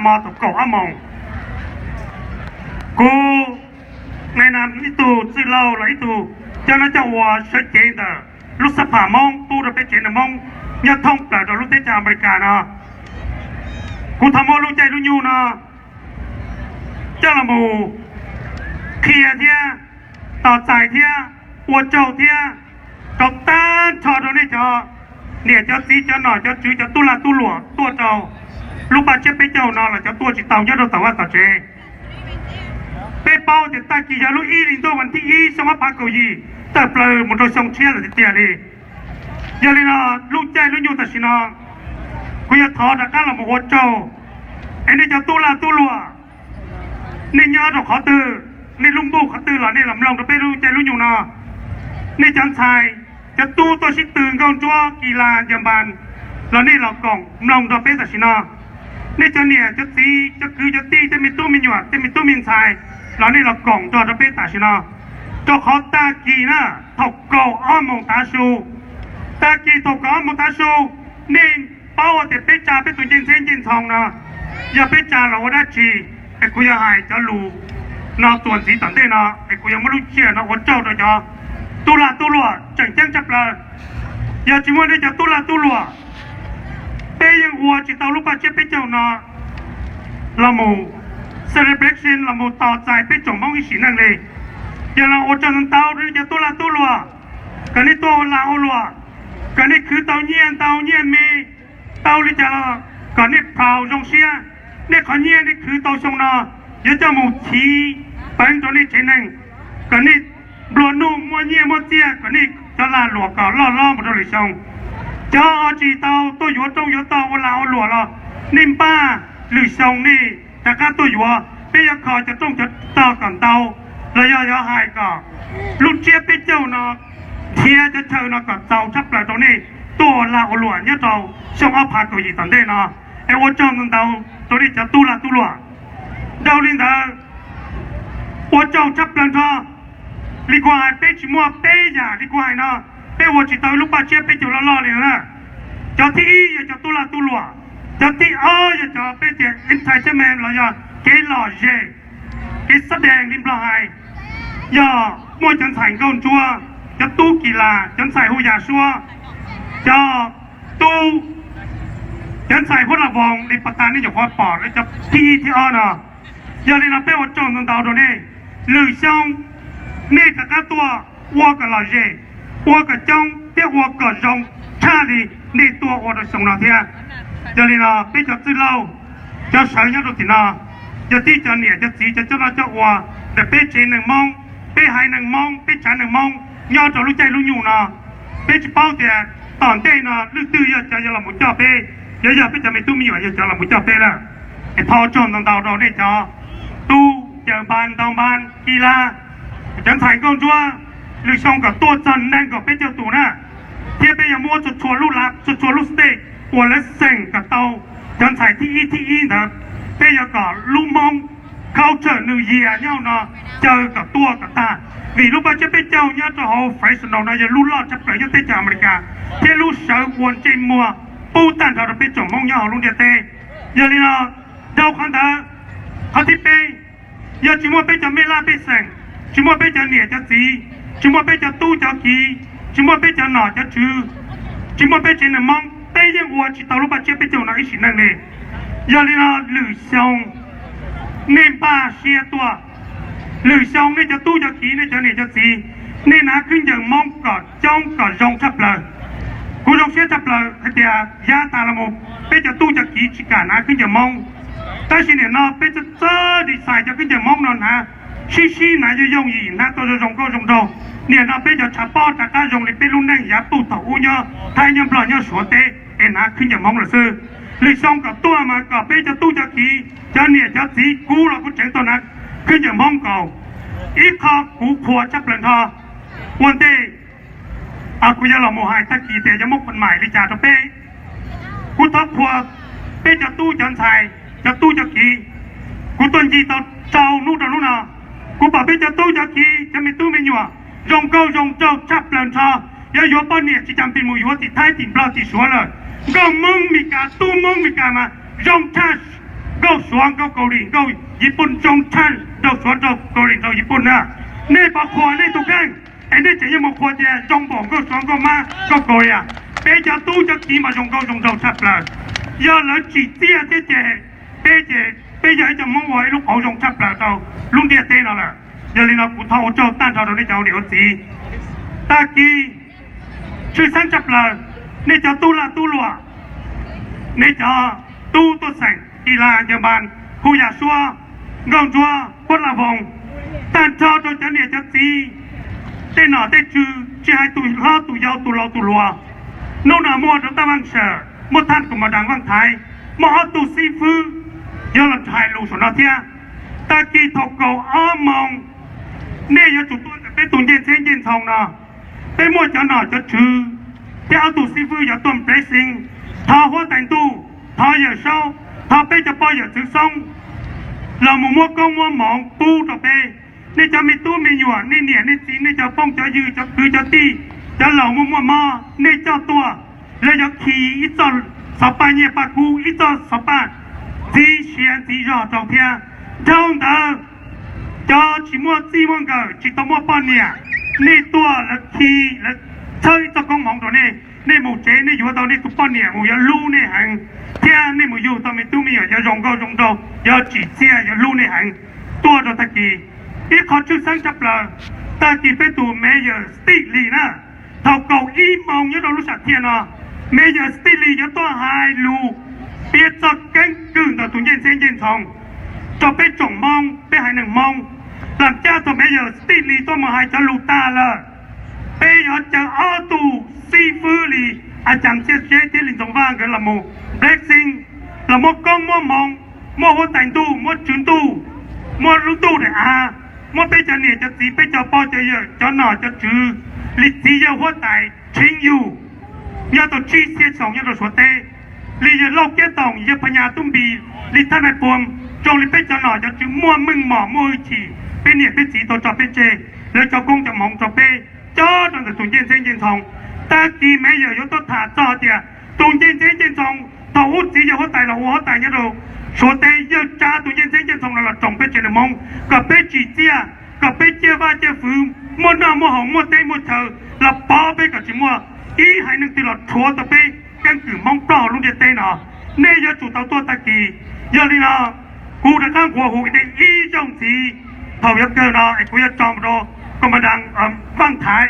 Mos thaum kaum ob moos, kuv nai na ib tug txwj laug los ib tug coj noj coj ua sawv cev ntawm lub xab pham Hmoob pub rau peb tsev neeg Hmoob nyob thoob plaws rau lub teb chaws Amelikas no. Kuv thov muab lub caij lub nyoog no coj los mus qhia thiab tos txais thiab ua tsaug thiab rau tag nrho rau nej cov niam cov txiv cov nom cov tswv cov tub lag tub luam tuaj rau lub paj tsiab peb caug no los cov tuaj tsis tau nyob rau tom vaj tom tsev. Peb paub tias tag kis yog lub ib hli ntuj vas thib ib xyoo ob phav kaum yim tawm plaws mus rau xyoo tshiab lawm tiag tiag li. Yog li no, lub caij lub nyoog tam sim no kuv yuav thov rov qab los mus ua tsaug, es nej cov tub lag tub luam, nej nyob rau qhov twg, nej lub npuj qhov twg los nej los mloog rau peb lub caij lub nyoog no. Nej cov ntxhais cov tub tuaj sib tw nkauj ntsuab kis las ncaws npas los nej los koom mloog nrog peb tam sim no. Nej cov niam cov txiv cov kwv cov tij tej me tub me nyuam tej me tub me ntxhais los nej los koom nrog rau peb tam sim no. Rau qhov tag kis na, thaum kaum ob moos tav su, tag kis thaum kaum ob moos tav su, nej paub tias peb tsa peb tus ncej ntxheb ncej ntxhoo no yog peb tsa los ua dab tsi. Es kuv yuav hais cov lus no txuas ntxiv tom ntej no, es kuv yuav muab lub sij hawm no ua tsaug rau cov tub lag tub luam tseem ceeb tshaj plaws. Yog tsis muaj nej cov tub lag tub luam, peb yeej ua tsis tau lub paj tsiab peb caug no los mus celebration los mus tos txais peb tsoom Hmoob ib sim neej li. Yog los ua tsaug ntau ntau rau nej cov tub lag tub luam, kom nej tuaj ua lag ua luam, kom nej khwv tau nyiaj ntau nyiaj me tau li cas los kom nej plhaus zoo siab. Nej qhov nyiaj nej khwv tau xyoo no yuav coj mus chiv peev rau nej tsev neeg, kom nej nplua nuj muaj nyiaj muaj txiaj, kom nej cov lag luam kom loj hlob mus rau lwm xyoo. Cov tsis tau tuaj yuav rooj yuav tog ua lag ua luam los nej npaj lwm xyoo nej rov qab tuaj yuav. Peb yuav kho cov rooj cov tog kom ntau, los yog yuav hais kom lub tsiab peb caug no nrhiav cov chaw no kom txaus tshaj plaws rau nej tuaj ua lag ua luam nyob rau xyoo ob phav kaum yim tom ntej no. Es ua tsaug ntau ntau rau nej cov tub lag tub luam. Dhau li ntawd, ua tsaug tshaj plaws nrho. Li kuv hais peb tsis muaj peb yam li kuv hais no, peb ua tsis tau ib lub paj tsiab peb caug loj loj li no na. Cov thib ib yog cov tub lag tub luam, cov thib ob yog cov peb tias entertainment los yog kev lom zem, kev xab dees li Nplog hais, yog muaj cov ntxhais nkauj ntsuab, cov tub kis las, cov ntxhais hu yas suab, cov tub, cov ntxhais huab la voos li pas tas nej nyuam qhuav pom cov thib ib thib ob no. Yog li no peb ua tsaug ntau ntau rau nej. Lwm xyoo nej rov qab tuaj ua kom lom zem, ua kom coob thiab ua kom zoo tshaj li nej tuaj ua rau xyoo no thiab. Yog li no peb cov txwj laug, cov sawv nyob rau tim no, yog tib cov niam cov txiv cov coj noj coj ua ntawm peb tsev neeg Hmoob, peb haiv neeg Hmoob, peb tsav neeg Hmoob nyob rau lub caij lub nyoog no, peb tsis paub tias tom ntej no leej twg yog cov yuav los mus coj peb, yuav yog peb cov me tub me nyuam yog cov los mus coj peb lawm. Es thov ua tsaug ntau ntau rau nej cov tub ncaws npas ntaus npas kis las, cov ntxhais nkauj ntsuab, lwm xyoo kom tuaj txog nees nkaum peb caug tus na, thiab peb yuav muab txhua txhua lub stage ua lawv xeem kom tau cov ntxhais thib ib thib ib ntawd. Peb yuav kom lub Hmoob culture New Year nyob hauv no caw kom tuaj kom tag, vim lub paj tsiab peb caug nyob rau hauv Fresno no yog lub loj tshaj plaws nyob teb chaws Amelikas thiab lub sawv ua ntsej muag pub tag nrho rau peb tsoom Hmoob nyob hauv lub ntiaj teb. Yog li no, dhau qhov ntawd, qhov thib peb, yog tsis muaj peb cov me laj pej xeem, tsis muaj peb cov niam cov txiv, tsis muaj peb cov tub cov kiv, tsis muaj peb cov nom cov tswv, tsis muaj peb tsev neeg Hmoob, peb yeej ua tsis tau lub paj tsiab peb caug no ib sim neej li. Yog li no lwm xyoo nej npaj siab tuaj, lwm xyoo nej cov tub cov kiv nej cov niam cov txiv, nej hnav khwb ncaws Hmoob kom coob kom zoo tshaj plaws. Kuv zoo siab tshaj plaws hais tias yav tas los mus peb cov tub cov kiv tsis kam hnav khwb ncaws Hmoob, tab sis nim no peb txawj txawj design cov khwb ncaws Hmoob no hnav, sib sib hnav yooj yooj yim hnav tau zoo zoo nkauj zoo nraug. Nim no peb cov tshav pob rov qab zoo li peb lub neej yav puj thaum ub nyob Thaib nyob Nplog nyob Suav teb es hnav khwb ncaws Hmoob lawm xwb. Lwm xyoo kom tuaj mas kom peb cov tub cov kiv cov niam cov txiv, kuv los kuv tseem tuaj hnav khwb ncaws Hmoob nkaus. Ib qho kuv qhuas tshaj plaws nrho, ua ntej kuv yuav los mus hais tag kis tias yuav muab khon mais li cas rau peb. Kuv thov qhuas peb cov tub cov ntxhais, cov tub cov kiv. Kuv tuaj ncig tau rau hnub rau hnub no, kuv pom peb cov tub cov kiv cov me tub me nyuam zoo nkauj zoo nraug tshaj plaws nrho. Yuav yuav poj niam tsis cas pes mus yuav tim Thaib tim Nplog tim Suav lawm. Nkauj Hmoob Mes Kas tub Hmoob Mes Kas mas zoo tshaj Nkauj Suav nkauj Kaus Lim nkauj Yiv Pooj zoo tshaj Nkauj Suav nkauj Kaus Lim nkauj Yiv Pooj na. Nej pov qhuas nej tus kheej, es nej tseem yuav mus qhuas tias zoo npaum Nkauj Suav nkauj mab nkauj Kaus Lim. Peb cov tub cov kiv mas zoo nkauj zoo nraug tshaj plaws. Yog lawv tsim txiaj thiab ces peb ces peb yog ib cov Hmoob ua ib lub qauv zoo tshaj plaws rau lub ntiaj teb no lawm. Yog li no kuv thov ua tsaug tag nrho rau nej cov ua niam ua txiv. Tag kis tshwj xeeb tshaj plaws, nej cov tub laj tub luam, nej cov tub tuaj xeem Kis Las, Ncaws Npas, Hu Yas Suab, Nkauj Ntsuab, Huab Laj Voos, tag nrho rau cov niam cov txiv, tej nom tej tswv, tsis hais tus hlob tus yau tus laus tus hluas. Hnub no muaj rau Taj Vaj Sawm, muaj thaj Koos Mas Das Vaj Thaiv, muaj ob tug xib fwb yuav los hais lus saum no thiab. Tag kis thaum kaum ob moos, nej yuav tsum tuaj ntawm peb tus ncej ntxheb ncej ntxhoo no. Peb muaj cov nom cov tswv thiab ob tug xib fwb yuav tuaj blessing, thov huab tais ntuj, thov Yawm Saub, thov peb cov poj yawm txwv xoob los mus muab koob muab hmoov pub rau peb. Nej cov me tub me nyuam, nej niam nej txiv, nej cov phooj cov ywg, cov kwv cov tij, cov laus muaj muaj mob, nej coj tuaj, lawv yuav khi ib txoj xov paj nyiaj paj kub, ib txoj xov paj ntxiv siav ntxiv zog rau thiab. Dhau ntawd, cov tsis muaj txij muaj nkawm, tsis tau muaj poj niam, nej tuaj lawv khi, lawv txhawb ib txoj koob hmoov rau nej. Nej mus tsev nej yuav tau nej tus poj niam mus yuav hlub nej heev, thiab nej mus yug tau me tub me nyuam yuav zoo nkauj zoo nraug, yuav tsim txiaj yuav hlub nej heev. Tuaj rau tag kis, ib qho tshwj xeeb tshaj plaws, tag kis peb tus Mayor Stiglitz na, thaum kaum ib moos nyob rau lub sam thiaj no, Mayor Stiglitz yuav tuaj hais lus piav txoj keeb kwm ntawm tus ncej ntxheb ncej ntxhoo rau peb tsoom Hmoob, peb haiv neeg Hmoob. Lam caj thaum Mayor Stiglitz tuaj mus hais cov lus tag lawm, peb yuav caw ob tug xib fwb li A Cas Txhiaj Zeb thiab Lis Ntxoov Vaj nkawd los mus blessing, los muab koob muab hmoov, muab huab tais ntuj, muab tswv ntuj, muab lub ntuj daim av, muab peb cov niam cov txiv, peb cov pog cov yawm, cov nom cov tswv li txiv yawg huab tais Tsheej Yug nyob tau tsib txhiab xyoo nyob rau Suav teb, li yawg Lauj Kiab Toom, yawg Phas Nyas Tub Npis, li Thaj Nais Puam, zoo li peb cov nom cov tswv muaj meej mom muaj hwj chim, peb niam peb txiv tau tso peb tseg, lawv cov koob cov hmoov rau peb, cob rau ntawm tus ncej ntxheb ncej ntxhoo. Tag kis Mayor yuav tuaj tham txog tias tus ncej ntxheb ncej ntxhoo thaum ub txiv yawg huab tais los ua huab tais nyob rau Suav teb, yawg tsa tus ncej ntxheb ncej ntxhoo no los roos peb tsev neeg Hmoob, kom peb tsim txiaj, kom peb ciaj vaj ciaj fwv, muaj noj muaj haus, muaj teb muaj chaw, los pov peb kom tsis muaj ib haiv neeg twg los rhuav tau peb keeb kwm Hmoob plaub hauv lub ntiaj teb no. Nej yuav tsum tau tuaj tag kis. Yog li no, kuv rov qab nqua hu nej ib zaug ntxiv, thaum yuav kawg no es kuv yuav tso mus rau Koos Mas Das Vaj Thaiv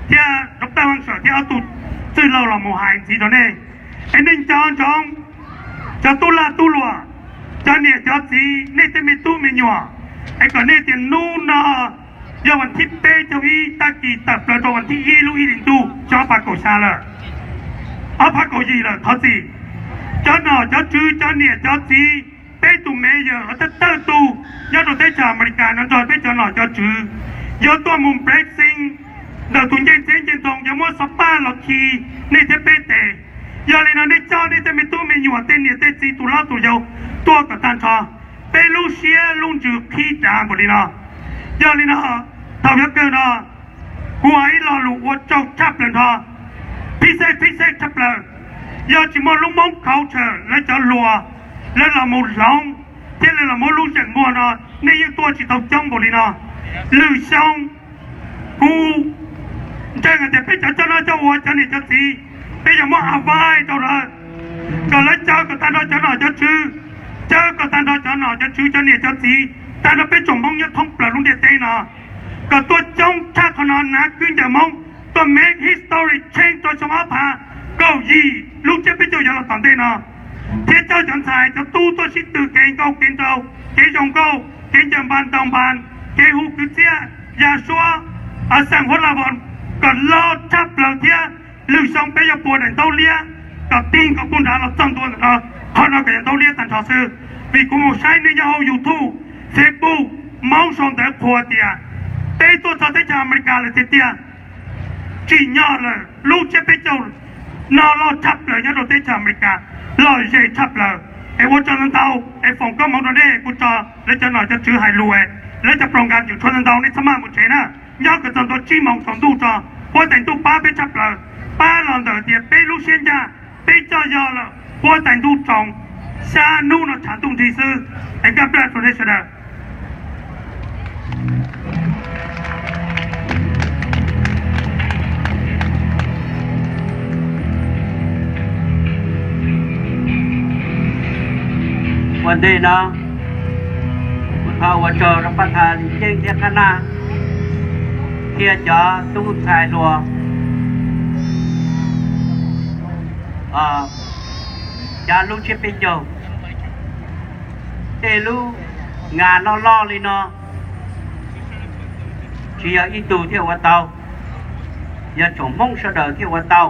thiab Doctor Vaj Sawm thiab ob tug txwj laug los mus hais ntxiv rau nej. Es nej nco ntsoov, cov tub laj tub luam, cov niam cov txiv, nej tej me tub me nyuam, es kom nej tias hnub no yog vas thib peb caug ib, tag kis tawm plaws rau vas thib ib lub ib hlis ntuj xyoo ob phav kaum xya lawm, ob phav kaum yim lawm, thov txim. Cov nom cov tswv, cov niam cov txiv, peb tus Mayor thawj thawj tug nyob rau teb chaws Amelikas no nrog peb cov nom cov tswv yuav tuaj mus blessing ntawm tus ncej ntxheb ncej ntxhoo, yuav muab xov paj los khi nej thiab peb tes. Yog li no nej coj nej tej me tub me nyuam, tej niam tej txiv, tus hlob tus yau tuaj kom tag nrho, peb lub siab lub ntsws qhib dav npaum li no. Yog li no, thaum yuav kawg no, kuv hais ib lo lus ua tsaug tshaj plaws nrho, phib xej phib xej tshaj plaws. Yog tsis muaj lub Hmoob culture, lawv cov hluas, lawv los mus hloov thiab lawv los muab lub zeem muag no, nej yeej tuaj tsis tau coob npaum li no. Lwm xyoo, kuv ntseeg hais tias peb cov coj noj coj ua, cov niam cov txiv, peb yuav muab advice rau lawv, kom lawv caw kom tag nrho cov nom cov tswv, caw kom tag nrho cov nom cov tswv, cov niam cov txiv, tag nrho peb tsoom Hmoob nyob thoob plaws lub ntiaj teb no, kom tuaj coob tshaj qhov no, hnav kwj ncaws Hmoob, tuaj make history change rau xyoo ob phav kaum yim lub tsiab peb caug yuav los tom ntej no, thiab coj cov ntxhais cov tub tuaj sib tw kev nkauj kev nraug, kev zoo nkauj, kev ncaws npas ntaus npas, kev hu kwv txhiaj, ya suab, xeem huab laj vos, kom loj tshaj plaws thiab. Lwm xyoo peb yuav pua daim ntaub liab kom tig nkaus puag nrad los txog ntua ntawm no, qhov no kom yog ntaub liab tag nrho xwb. Vim kuv mus saib nej nyob hauv YouTube, Facebook, Hmoob sau ntawv qhuas tias peb tuaj txog teb chaws Amelikas lawm tiag tiag, tsim nyog lawm, lub tsiab peb caug no loj tshaj plaws nyob rau teb chaws Amelikas, lom zem tshaj plaws. Es ua tsaug ntau ntau, es foom koob hmoov rau nej, kuv tso lawv cov nom cov tswv hais lus, lawv cov program tswm tshuav ntau ntau, nej txhob maj mus tsev na. Nyob kom txog ntua tsib moos tsaus ntuj tso, huab tais ntuj pab peb tshaj plaws, pab los ntawm tias peb lub siab ncaj, peb coj yog lawm, huab tais ntuj tsaus, Xya hnub no tshav ntuj nrig xwb, es nkaj plab rau nej sawv daws. Ua ntej no, kuv thov ua tsaug rau pab thas Lis Ceeb thiab qab naj, thiab cov tub ntxhais hluas, cov lub tsiab peb caug. Tej lub nas loj loj li no, tsis yog ib tug thiaj ua tau, yog tsoom Hmoob sawv daws thiaj ua tau.